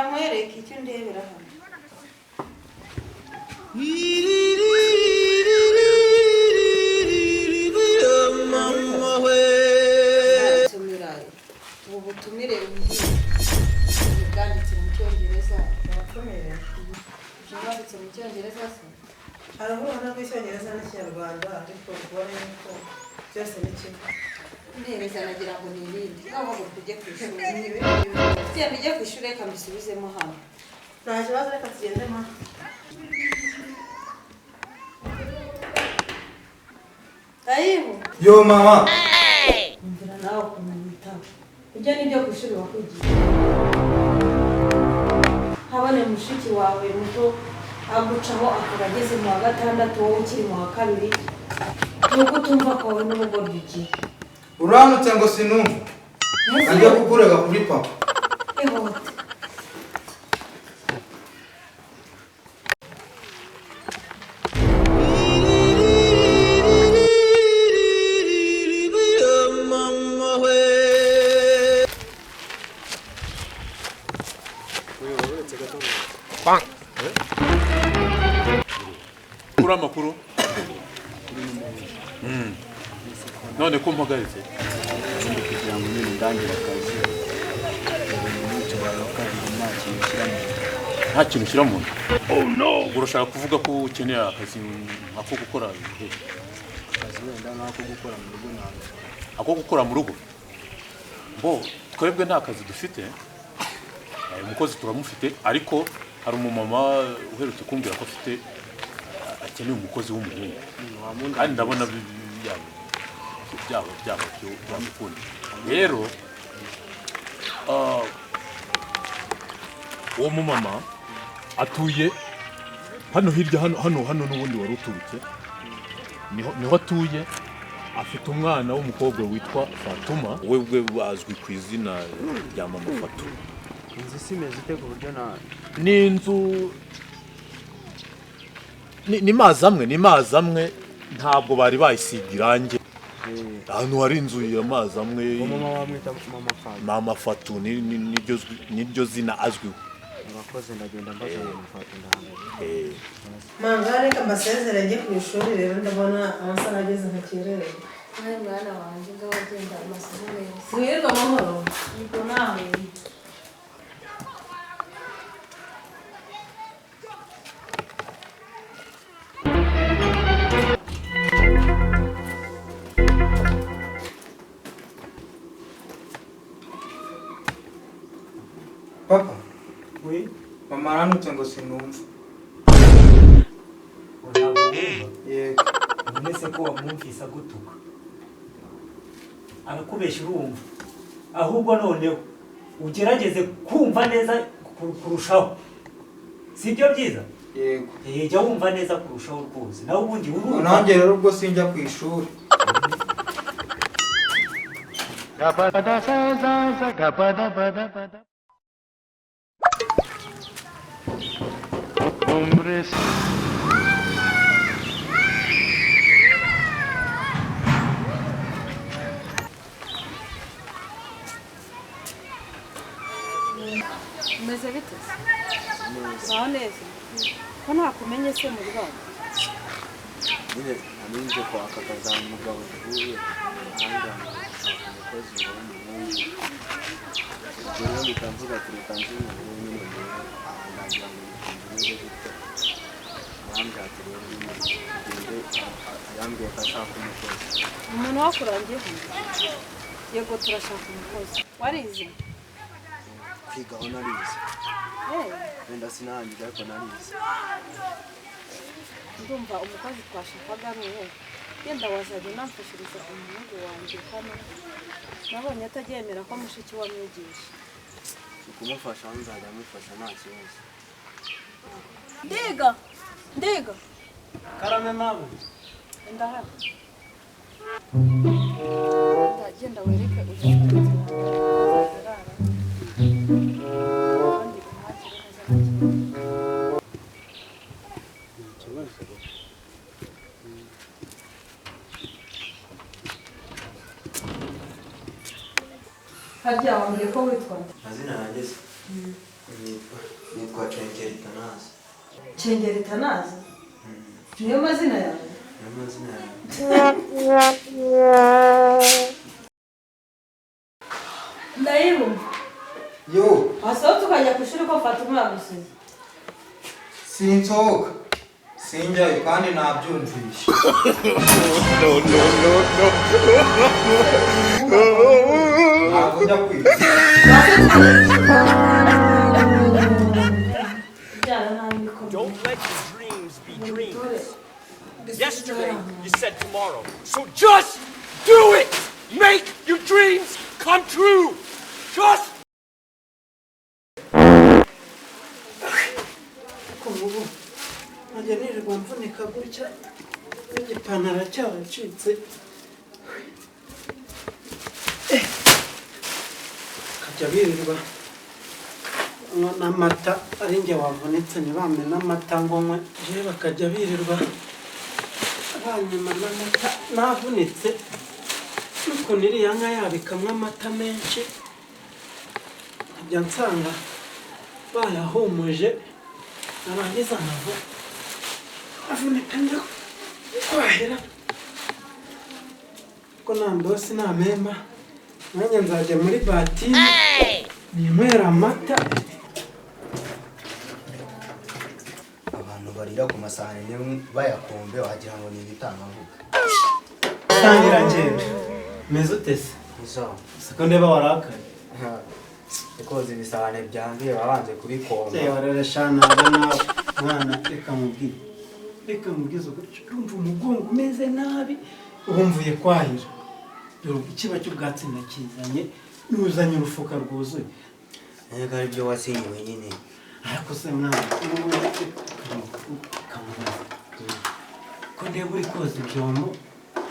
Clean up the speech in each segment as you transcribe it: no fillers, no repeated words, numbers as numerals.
Nkwereke icyo ndebera hano. Nsomera ubu butumire umbwire. Bwanditse mu Cyongereza. Abatumire. Ibyo bwanditse mu Cyongereza se? Hari uruhare rw'Icyongereza n'Ikinyarwanda, ariko ubona yuko byose ni kimwe. Ntereza nagira ngo ni ibindi. Ngaho haguruka ujye ku ishuri. Ni ibindi. Genda ujye ku ishuri, reka mbisubizemo hano. Nta kibazo, reka tugende ma. Tayibu. Yo mama. Umvira nawe ukuntu witaba. Ibyo ni ibyo ku ishuri bakwigisha. Habone mushiki wawe muto agucaho akaba ageze mu wa gatandatu, wowe ukiri mu wa kabiri. Nuko utumva kwawe n'ubugoryi ugira. Uramutse ngo sinumva. Ajya kukurega kuri papa. Ihute. Kuri amakuru. None ko mpagaritse kugira ngo nyine ndangire akazi, umunsi wawe wa kabiri nta kintu ushyira mu nda. Nta kintu ushyira mu nda. Ubwo urashaka kuvuga ko ukeneye akazi nk'ako gukora he? Akazi wenda nk'ako gukora mu rugo ntabwo. Ako gukora mu rugo? Bo twebwe nta kazi dufite. Umukozi turamufite, ariko hari umumama uherutse kumbwira ko afite akeneye umukozi w'umuhungu. Kandi ndabona byaba byo byamukunda. Rero uwo mumama atuye hano hirya, hano hano hano n'ubundi wari uturutse niho atuye. Afite umwana w'umukobwa witwa Fatuma, we ubwe bazwi ku izina rya mama Fatuma. Inzu si imeze ite ku buryo na ni inzu ni mazi amwe, ni mazi amwe, ntabwo bari bayisiga irangi. Ahantu hari inzu ya mazi amwe. Mama wamwita mama Fatu. Mama Fatu niryo zina azwiho. Murakoze, ndagenda mbaza mama Fatu ndahamagara. Manga, reka mbasezere njye ku ishuri rero, ndabona amasaha ageze nkakererwa. Nawe mwana wanjye ngaho agenda amasomo neza. Wirirwa amahoro. Yego nawe. Papa. Oui. Mama aranutse ngo sinumva. Ntabwo wumva? Yego. None se ko wamwumvise agutuka? Arakubeshya urumva. Ahubwo noneho ugerageze kumva neza kurushaho. Si byo byiza? Yego. Jya wumva neza kurushaho rwose. Nawe ubundi urumva. Nanjye rero ubwo sinjya ku ishuri. Umeze bite se? Uraho neza? Ko ntakumenye se muri babo? Nyine namenye kwaka akazi umugabo duhuye ahangaha gushaka umukozi w'umuhungu. Ubwo rero mpita mvuga ati reka nze umuhungu nyine ndebe ahangagira ngo imeze gute. Arambwira ati rero nyine ugende, yambwiye ko ashaka umukozi. Umuntu wakurangiyeho? Yego turashaka umukozi. Warize? Kwigaho narize. Wenda sinarangije ariko narize. Ndumva umukozi twashakaga ari uwo. Yenda wazajya unamfashiriza umuhungu wanjye hano. Nabonye ataryemera ko mushiki we amwigisha. Ukumufasha nzajya amufasha nta kibazo. Ndiga! Ndiga! Karame mama. Ndahari. Ndagenda wereke uyu mukozi wawe. Kandi umwakire neza nta kibazo. Nta kibazo. Harya wambwiye ko witwa nde? Amazina yanjye se? Nitwa Nitwa Cengeri Tanazi. Cengeri Tanazi? Niyo mazina yawe? Niyo mazina yawe. Ndayibumva. Yo. Wasohotse ukajya ku ishuri ko Fatuma yagusize. Sinsohoka. Sinjyayo kandi nabyumvishe. No, no, no, no. Ntabwo njya kwiga. Don't let your dreams be dreams. Yesterday, you said tomorrow. So just do it! Make your dreams come true! Just Ubu nkajya nirirwa mvunika gutya n'igipantaro cyaracitse, nkajya birirwa n'amata ari njye wavunitse, ntibampe n'amata ngo nywe, yewe bakajya birirwa banyima n'amata navunitse. N'ukuntu iriya nka yabo ikamwa amata menshi, nkajya nsanga bayahumuje, narangiza nkava avunika njya kwahira ko nta mbosi nta mpemba. Nanjye nzajya muri batine ninywera amata. Abantu barira ku masahani bayakombe wagira ngo ni ibitambambuga. Tangira ngendo. Meze ute se? Izo. Siko ndeba warakaye. Koza ibisahane byanduye babanze kubikomba. Se wararashana nawe mwana, reka mubwire. Reka mubwize ukuri, ndumva umugongo umeze nabi, ubu mvuye kwahira. Dore ikiba cy'ubwatsi nakizanye, nuzanye urufuka rwuzuye. Ntabwo ari byo wasinye wenyine. Ariko se mwana, kamubaza. Ko ndeba uri koza ibyombo,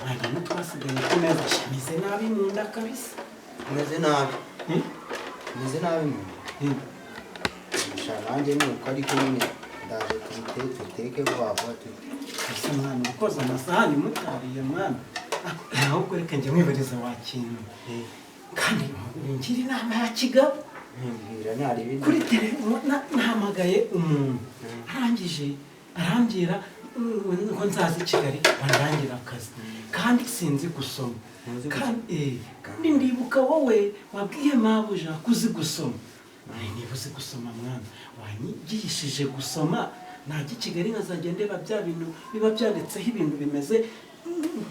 mwana n'utwasigaye ku meza, meze nabi mu nda kabisa. Meze nabi. Meze nabi mu nda. Nanjye ni uko, ariko nyine ndaje tubiteke vuba vuba. Ese mwana, ukoza amasahani mutariye mwana. Ahubwo reka njye mwibariza wa kintu. Kandi ngira inama ya kigabo. Mbwira ntari ibindi. Kuri telefone nahamagaye umuntu. Arangije arambwira ngo nzaza i Kigali bandangira akazi. Kandi sinzi gusoma. Kandi ndibuka wowe wabwiye mabuja kuzi gusoma. Niba uzi gusoma mwana, wanyigishije gusoma, najya i Kigali nkazajya ndeba bya bintu biba byanditseho ibintu bimeze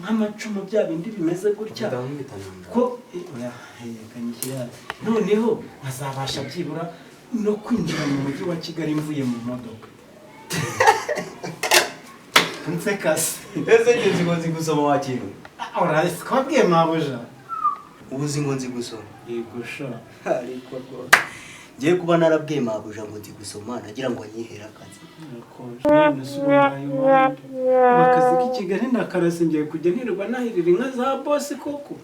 nk'amacumu, bya bindi bimeze gutya. Ko noneho nkazabasha byibura no kwinjira mu mujyi wa Kigali mvuye mu modoka. Nsekase. Ese nzi ngo nzi gusoma wa kintu? Urazi ko wabwiye mabuja? Ubu uzi ngo nzi gusoma? Yego sha. Ariko rwose ngiye kuba narabwiye mabuja ngo nzi gusoma, nagira ngo anyihere akazi. Akazi k'i Kigali ndakarase, ngiye kujya nirirwa nahirira inka za bosi koko.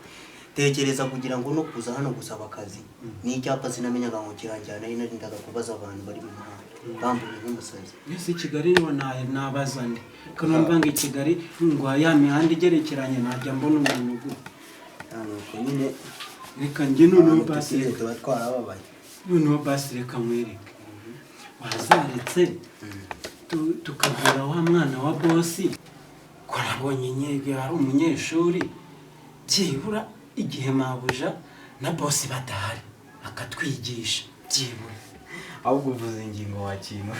Tekereza kugira ngo no kuza hano gusaba akazi n'icyapa sinamenyaga ngo kiranjyana, ari narindaga kubaza abantu bari mu muhanda bambuye nk'umusazi. Ese i Kigali niho nabaza nde? Ko numva ngo i Kigali ngo ya mihanda igerekeranye najya mbona umuntu gute? Nuko nyine reka njye noneho basi tuba twarababaye. Noneho basi reka nkwereke. Wazaretse tukabwira wa mwana wa bosi ko nabonye nyege ari umunyeshuri, byibura igihe mabuja na bosi badahari akatwigisha byibura. Ahubwo uvuze ingingo wa kintu.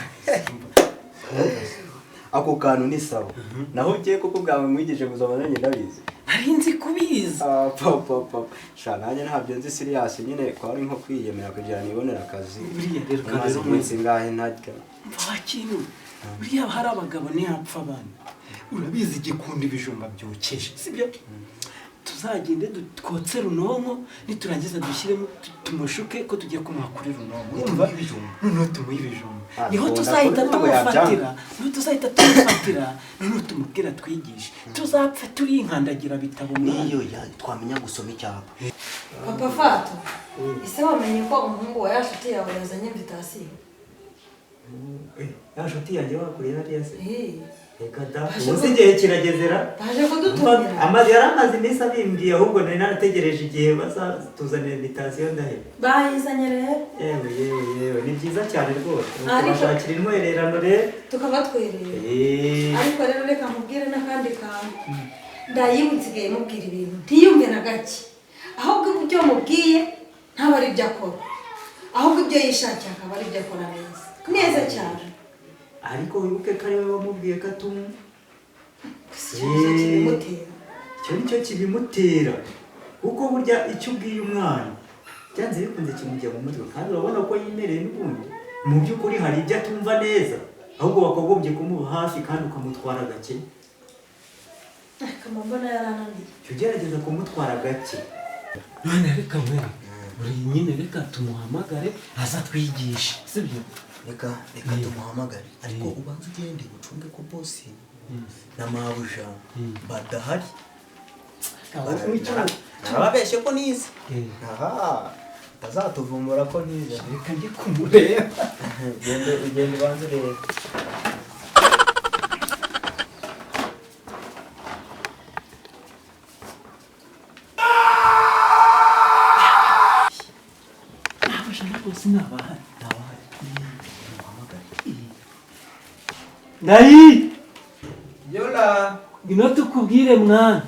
Ako kantu ni sawa. Naho ugiye kuko bwawe mwigishe gusoma nanjye ndabizi. Nari nzi kubizi. Papa. Sha nanjye ntabyo nzi serious nyine kwa ari nko kwiyemera kugira nibonera akazi. Buriya rero maze iminsi ngahe ntarya. Mva kintu. Buriya hari abagabo ntihapfa abana. Urabizi igikunda ibijumba byokeje, sibyo? Tuzagende twotse runonko, niturangiza dushyiremo tumushuke ko tugiye kumuha kuri runonko. Urumva? Noneho tumuhe ibijumba. Niho tuzahita tumufatira, niho tuzahita tumufatira, noneho tumubwira twigishe. Tuzapfa turi inkandagira bitabo. Niyo twamenya gusoma icyapa. Papa Fato, ese wamenye ko umuhungu wa yashuti yawe yazanye invitation? Ya nshuti yanjye wakuriye hariya se? Reka da. Baje Ubu se igihe kiragezera? Baje kudutumira. Amazi yari amaze iminsi abimbwiye, ahubwo nari narategereje igihe bazatuzanira invitation ndaheba. Bayizanye rero. Yewe yewe yewe, ni byiza cyane rwose. Ariko- Tubashakira intwererano rero. Tukabatwerera. Ariko rero reka nkubwire n'akandi kantu. Ndayibu nsigaye mubwira ibintu ntiyumve na gake, ahubwo ibyo mubwiye ntabwo ari ibyo akora, ahubwo ibyo yishakiye akaba ari ibyo akora neza neza cyane. Ariko wibuke ko ari wowe wamubwiye ko atumwa. Gusa ikibazo kibimutera. Icyo ni cyo kibimutera, kuko burya icyo ubwiye umwana byanze bikunze kimujya mu mutwe, kandi urabona ko yimereye n'ubundi mu by'ukuri hari ibyo atumva neza, ahubwo wakagombye kumuba hafi kandi ukamutwara gake. Akaba mbona yarananiye. Jya ugerageza kumutwara gake. None reka nkwereke, buri nyine reka tumuhamagare aza twigishe, sibyo? Reka reka tumuhamagare, ariko ubanze ugende ucunge ko boss na mabuja badahari. Narababeshye ko nize, aha batazatuvumbura ko nize. Reka njye kumureba. Ugende ugende, ubanze urebe. Mabuja na boss ntabahari. Ntabahari, muhamagare. Ndayi! Yola. Ngwino tukubwire mwana.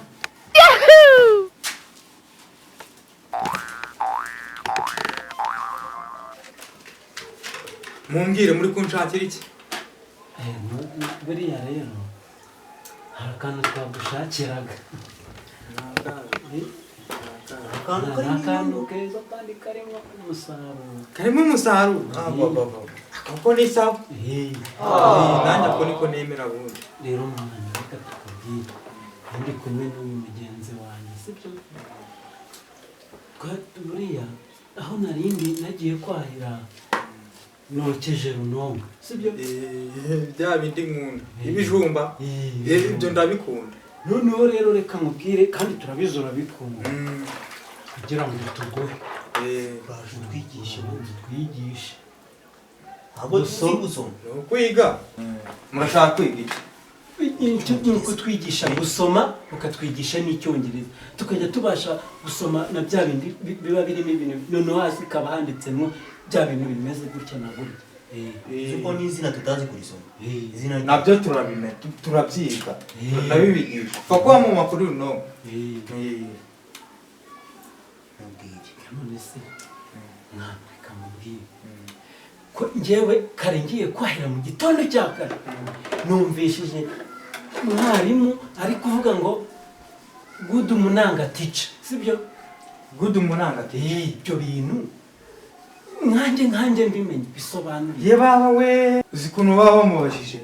Mumbwire, muri kunshakira iki? Buriya rero hari akantu twagushakiraga. Akantu Ni karimo akantu inyungu. Keza kandi karimo umusaruro. Karimo umusaruro. Ah, ba, ba, ba. Uko ni sawa. Nanjye ako niko nemera bundi. Rero mwana, reka tukubwire, ndi kumwe n'uyu mugenzi wanjye, sibyo? Buriya aho narindi nagiye kwahira nokeje runonko, sibyo? Bya bindi nkunda, ibijumba. Ibyo ndabikunda. Noneho rero reka nkubwire, kandi turabizi urabikunda, kugira ngo tuguhe Uraje utwigishe, ubundi utwigishe. Ntabwo tuzi gusoma. Ni ukwiga. Murashaka kwiga iki? Icyo ni ukutwigisha gusoma, ukatwigisha n'icyongereza, tukajya tubasha gusoma na bya bindi biba birimo ibintu, noneho hasi ikaba handitsemo bya bintu bimeze gutya na gutya. Uzi ko n'izina tutazi kurisoma, izina rye. Nabyo turabimenya, turabyiga, ndabibigisha pfa kuba mu makuru no. Mubwire. None se mwana, reka mubwire ko njyewe kare ngiye kwahira mu gitondo cya kare, numvishije mwarimu ari kuvuga ngo "Good munanga teacher", sibyo? Good munanga ati. Ibyo bintu nkanjye mbimenye bisobanuye. Ye baba we, uzi ukuntu baba bamubajije?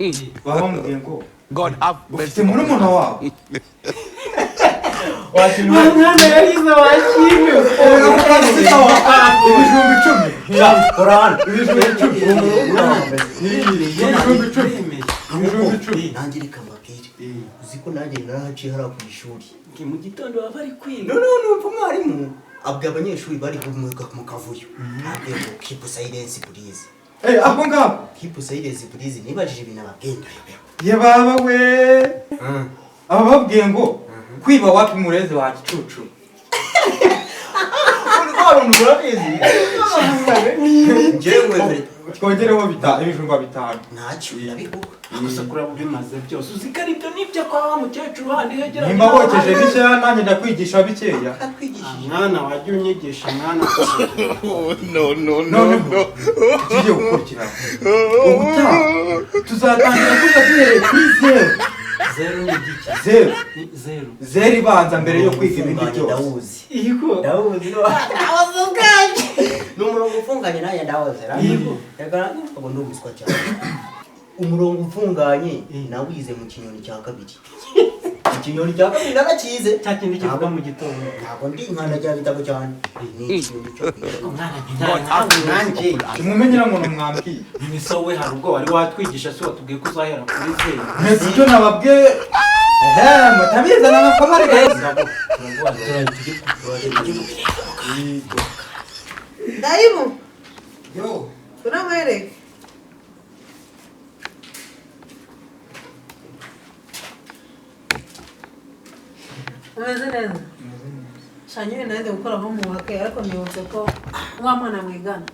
Baba bamubwiye ngo God have ufite murumuna wawe. Wa mwana yarize wakimwe. Ibijumba 10. Kora hano. Ibijumba 10, ibijumba 10, ibijumba 10. Nanjye reka mbabwire, uzi ko nanjye narahaciye hariya ku ishuri. Mu gitondo baba bari kwiga. Noneho numva umwarimu abwiye abanyeshuri bari mu kavuyo, abwiye ngo "Keep silence please." Ako ngako. "Keep silence please." Nibajije ibintu ababwiye ndayobewe. Ye baba we, aba babwiye ngo kwiba wapi, murezi wa gicucu. Urwo runtu urabizi, njyewe Twongereho ibijumba 5. Ntacyo, ndabiguha. Gusa kuraba bimaze byose, uzi ko aribyo nibyo kwa wa mukecuru handi hegeranye. Nimba wokeje bikeya, nanjye ndakwigisha bikeya. Atwigishije. Mwana, wajya unyigisha mwana. No, no, no, Noneho tugiye gukurikira, ubutaha tuzatangira kwiga duhereye kuri zeru. Zeru ni igiki? Zeru. Ni zeru. Zeru ibanza mbere yo kwiga ibindi Ufunganye. byose. Ndawuzi. Yego. Ndawuzi, ndawuzi ubwanjye, ni umurongo ufunganye, nanjye ndawuzi. Yego. Reka, ntabwo ndi umuswa cyane. Umurongo ufunganye nawize mu kinyoni cya kabiri, ikinyoni cya kabiri narakize. Cya kindi kivuga mu gitondo. Ntabwo ndi inkanda bitabo cyane, ni ikinyoni cyo kwiga. Mwana, ntabwo nanjye. Kimumenyera ngo numwambwiye. Ni wowe, hari ubwo wari watwigisha? Si watubwiye ko uzahera kuri zeru? Mwese ibyo nababwiye, ehe, mutabizana amakomare. Ndayibu. Yo. Uramwereka. Umeze neza? Sha, nyine nanjye gukora homework, ariko nibutse ko wa mwana mwigana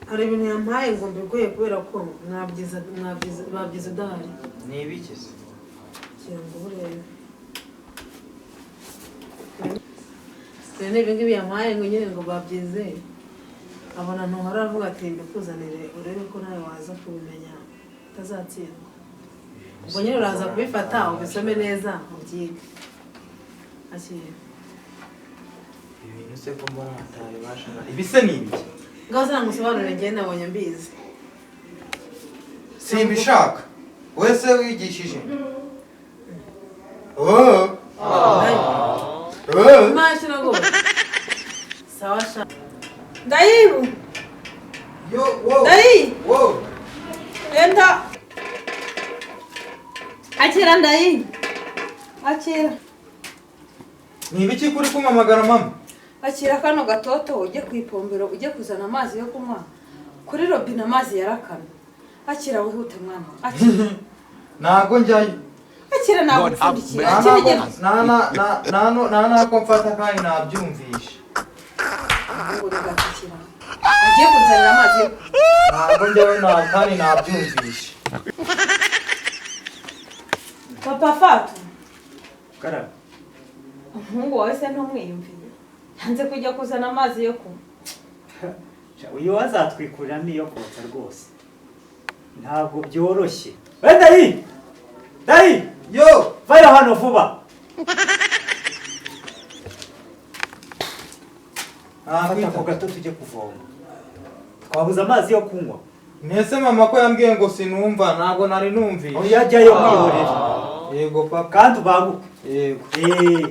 hari ibintu yampaye ngo mbiguye, kubera ko mwabyize, mwabyize, babyize udahari. Ni ibiki se? Kugira ngo urebe. Rero ni ibingibi yampaye ngo nyine ngo babyize, abona ntuhora, aravuga ati mbikuzanire urebe ko nawe waza kubimenya utazatsindwa. Ubwo nyine uraza kubifata ubisome neza, ubyige. Akira. Ibintu se ko mbona batabibasha, ibi se ni ibiki? Ngaho uzamusobanurire, njyewe nabonye mbizi. Simbishaka. Wowe se wigishije? Oh. Oh. Ntacyo rwose, sawa sha. Ndayibu. Yo, wo. Ndayi. Wo. Enda. Akira, Ndayi, akira. Ni ibiki kuri kumpamagara, mama? Akira kano gatoto, ujye ku ipombero, ujye kuzana amazi yo kunywa kuri robine, amazi yarakamye. Akira wihute mwana, akira. Ntabwo njyayo. Akira, ntabwo upfundikiye. Nta Akira, nako- igenda. Nta nako mfata kandi nabyumvishe. Ahubwo bigatukira agiye kunzanira amazi yo Ntabwo njyayo nta kandi nabyumvishe. Papa Fatu. Karame. Umuhungu wawe se ntumwiyumviye? Yanze kujya kuzana amazi yo kunywa. Uyu wazatwikuriramo iyo kotsa rwose, ntabwo byoroshye. We Ndayi, Ndayi! Yo. Vayo hano vuba. Fata ako gato tujye kuvoma, twabuze amazi yo kunywa. Nese mama ko yambwiye ngo sinumva? Ntabwo nari numvishe. Oya, jyayo, mwihorere. Yego papa. Kandi ubanguke. Yego. Eh.